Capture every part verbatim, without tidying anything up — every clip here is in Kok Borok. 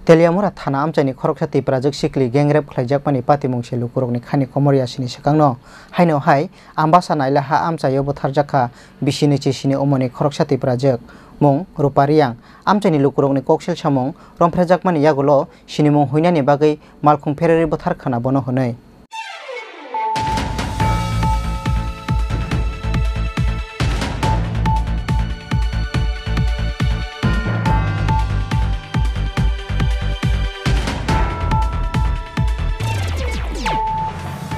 Teliamura thana amchaini khoroksa Tiprajwk sikli gang rape khlaijakmani patimung se lukurokni khani komor yasini swkangno. Haino hai Ambasa Nailaha amchaio butharjakha bisi nwichi sini umoni khoroksa Tiprajwk, mung Rupa Reang. Amchaini lukurokni koksil samung romphrejakmani yagulo sinimung huinani bagwi malkhung phererwi butharkhana bono hwnwi.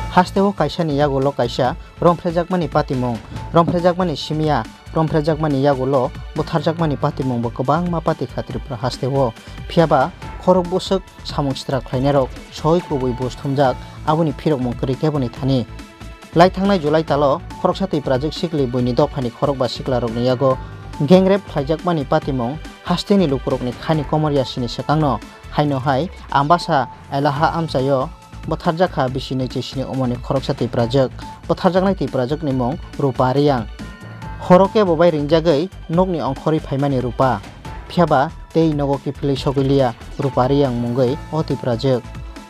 Hasteo kaisani yagulo kaisa romphrejakmani patimung, romphrejakmani simiya, romphrejakmani yagulo butharjakmani patimungbo kwbangma pati kha Tripura hasteo. Phiyaba khorok bwswk samung sitra khlainairok soi kubui buj thumjak, aboni phirokmung kwrwi khe boni thani. Lai thangnai July talo khoroksa Tiprajwk sikli buini dophani khorokba siklarokni yago gang rape khlaijakmani patimung hasteni lukurokni khani komor yasini swkangno. Haino hai Ambasa Elaha amchaio butharjakha bisi nwichi sini umoni khoroksa Tiprajwk. Butharjaknai Tiprajwkni mung Rupa Reang. Horo kebo bai ringjagwi nokni ongkhorwi phaimani Rupa. Phiyaba tei nogo kiphilwi sogwi liya Rupa Reang mungwi o Tiprajwk.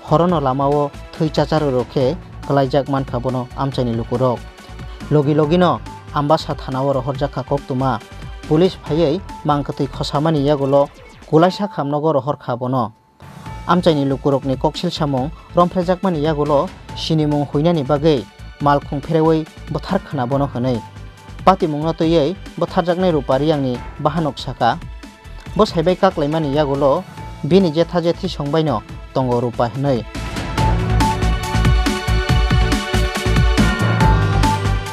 Horono lamao thwi chacharwi rw khe kwlaijak mankha bono amchaini lukurok. Logi logino Ambasa thanao rohorjakha koktwma. Police phaiwi mangkwtwi khosamani yagulo kulaisa khamnogo rohorkha bono. Amchaini lukurokni koksil samung romphrejakmani yagulo sinimung huinani bagwi malkhung pherewi butharkhana bono hwnwi. Patimungno twiwi butharjaknai Rupa Reangni bahanok saka, bwsai bai kaklaimani yagulo bini jetha jethi songbaino tongo Rupa hwnwi.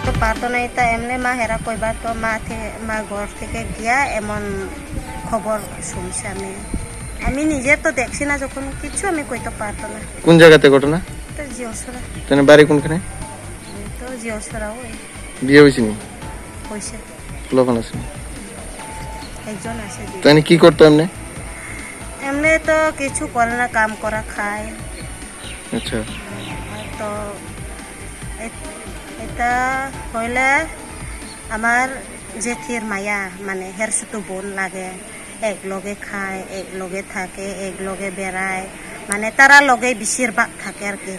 তো পারতো না, এটা এমনি মা হেরা কইবার তো মা থে-, মা ঘর থেকে গিয়া এমন খবর শুনছি আমি। আমি নিজে তো দেখছি না যখন, কিচ্ছু আমি কইতে পারতো না। কোন জায়গাতে ঘটনা? তো জিওসরা। তাহলে বাড়ি কোনখানে? এই তো জিওসরা ওই। বিয়ে হয়েছে নি? হয়েছে। পোলাপান আছে নি? একজন আছে, দুই। তাহলে কি করতো এমনি? এমনি তো কিছু করে না, কাম করা খায়। আচ্ছা। তো এ-, এটা হইলে আমার জেঠির মায়া, মানে, হের শুধু বোন লাগে। এক লগে খায়, এক লগে থাকে, এক লগে বেড়ায়, মানে তারা লগে বেশিরভাগ থাকে আর কি।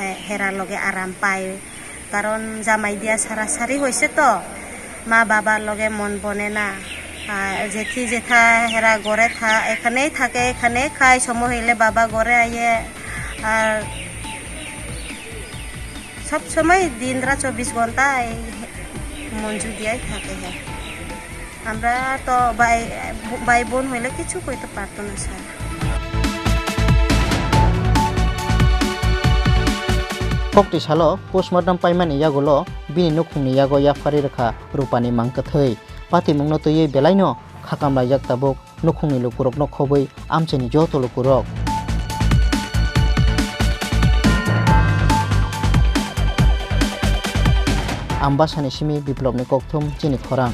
এ, হেরা লগে আরাম পায়, কারণ জামাই দিয়া সারাসারি হয়েছে তো, মা বাবার লগে মন বনে না। আর জেঠি জেঠা হেরা ঘরে থা-, এখানেই থাকে, এখানেই খায়, সময় হইলে বাবা ঘরে আইয়ে। আর সব সময় দিন রাত চব্বিশ ঘন্টা এই মঞ্জু দিয়াই থাকে, হ্যাঁ। আমরা তো ভাই, ভাই বোন হইলে কিছু করতে পারতো না, sir. Kokti salo postmortem paimani yagulo bini nukhungni yago yapharwi rwkha Rupani mangkwthwi. Patimungno twiwi belaino khakam laijak tabuk nukhungni lukurokno khobwi amchaini joto lukurok. Ambasani simi Biplopni kokthum chini khorang.